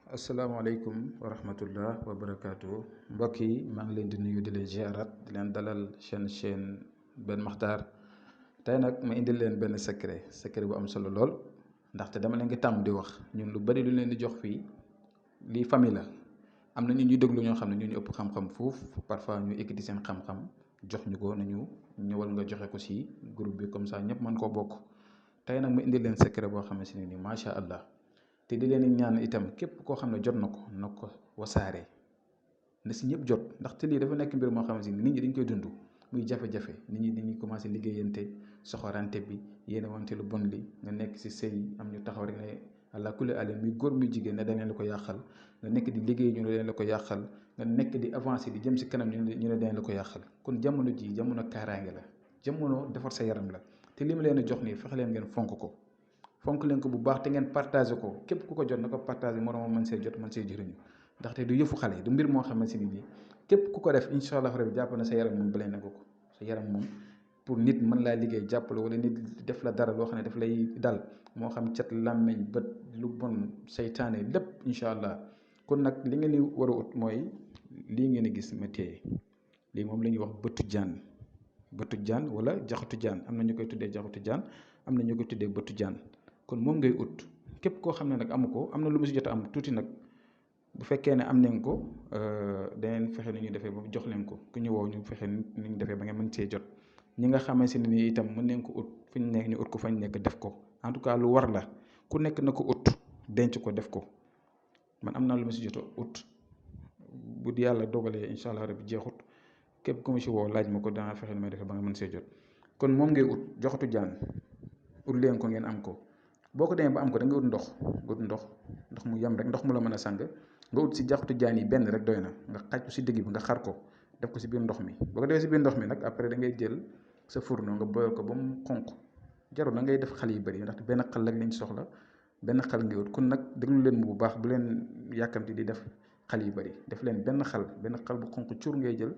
asalaamaaleykum wa rahmatullah wa barakaatu mbokk yi maa ngi leen di nuyu di leen ziarat di leen dalal chaîne Ben Makhtar. tey nag ma indil leen benn secret bu am solo lool ndaxte dama leen ngi tàmm di wax ñun lu bari lu leen di jox fii lii famille la. am na ñu ñuy déglu ñoo xam ne ñu ëpp xam-xam fuuf parfois ñu ekkati seen xam-xam jox ñu ko nañu ñëwal nga joxe ko si groupe bi comme ça ñëpp mën koo bokk. tey nag ma indil leen secret boo xamante ne nii macha allah. te di leen ñaan itam képp koo xam ne jot na ko wasaare na si ñëpp jot ndaxte lii dafa nekk mbir moo xamante ni nit ñi dañ koy dund muy jafe-jafe nit ñi dañuy commencé liggéeyante soxorante bi yéen wante lu bon li nga nekk si sëy am ñu taxaw rek ne àlla kulli àll muy góor muy jigéen ne dañ leen la ko yàqal nga nekk di liggéey ñu ne leen la ko yàqal nga nekk di avancé di jëm si kanam ñu ne dañ la ko yàqal kon jamono ji jamono kaaraange la jamono defar sa yaram la te li ma leen a jox nii fexe leen ngeen fonk leen ko bu baax te ngeen partagé ko képp ku ko jot na ko partagé moroomam mën see jot mën see jëriñu ndaxte du yëfu xale du mbir moo xamante ni nii képp ku ko def incha allah rabi jàpp na sa yaram moom balee na ko sa yaram moom pour nit mën laa liggéey jàppale wala nit def la dara loo xam ne daf lay dal moo xam cat làmmeñ bët lu bon seytaane lépp incha allah. kon nag li ngeen di war a ut mooy lii ngeen di gis ma téye lii moom la ñuy wax bëtu jaan wala jaxatu jaan am na ñu koy tuddee jaxatu jaan am na ñu koy tuddee bëtu jaan. kon moom ngay ut képp koo xam ne nag amu ko am na lu mu si jot a am tuuti nag bu fekkee ne am nañ ko daneen fexe ni ñuy defee ba jox leen ko ku ñu woo ñu fexe ni ñu defee ba nga mën see jot ñi nga xamante ne nii itam mën nañ ko ut fu ñu nekk ñu ut ko fañ nekk def ko en tout cas lu war la ku nekk na ko ut denc ko def ko man am naa lu ma si jot a ut bu yàlla dogalee incha allah rabi jeexut képp ku ma si woo laaj ma ko danaa fexe ni may defee ba nga mën see jot kon moom ngay ut joxatu jaan ut leen ko ngeen am ko. boo ko demee ba am ko da nga ut ndox mu yem rek ndox mu la mën a sang nga ut si jaxatu jaan yi benn rek doy na nga xaaj ko si digg bi nga xar ko def ko si biir ndox mi boo ko defee si biir ndox mi nag après da ngay jël sa fourneau nga boyal ko ba mu xonq jarul da ngay def xal yu bëri ndaxte benn xal rek lañ soxla benn xal ngay ut kon nag déglu leen bu baax bu leen yàkkamti di def xal yu bëri def leen benn xal bu xonq cur ngay jël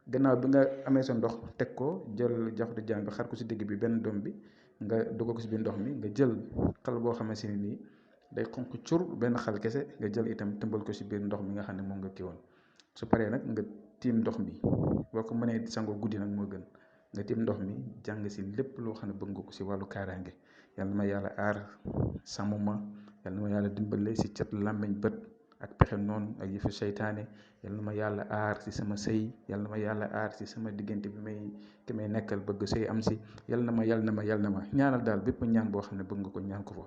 gannaaw bi nga amee sa ndox teg ko jël jaxatu jaan bi xar ko si digg bi benn doom bi nga dugal ko si biir ndox mi nga jël xal boo xamante ne nii day xonq cur benn xal kese nga jël itam tëmbal ko si biir ndox mi nga xam ne moom nga kii woon su paree nag nga tiim ndox mi boo ko mënee sangoo guddi nag moo gën nga tiim ndox mi jàng si lépp loo xam ne bëgg nga ko si wàllu kaaraange yàlla na ma yàlla aar sàmm ma yàlla na ma yàlla dimbale si cat làmmeñ bët ak pexe noonu ak yëfu seytaane yàlla na ma yàlla aar si sama sëy yàlla na ma yàlla aar si sama diggante bi ki may nekkal bëgg sëy am si yàlla na ma ñaanal daal bépp ñaan boo xam ne bëgg nga ko ñaan ko fa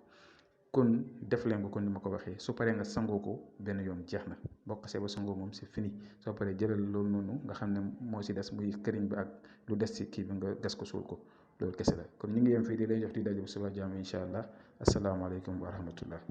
kon def leen ko kon ni ma ko waxee su paree nga sangoo ko benn yoon jeex na boo xasee ba sangoo moom c'est fini soo paree jëlal loolu noonu nga xam ne moo si des muy këriñ bi ak lu des si kii bi nga gas ko suul ko loolu kese la kon ñu ngi yem fii di lay jox di daje bu suba jàmm incha allah asalaamaaleykum wa rahmatullah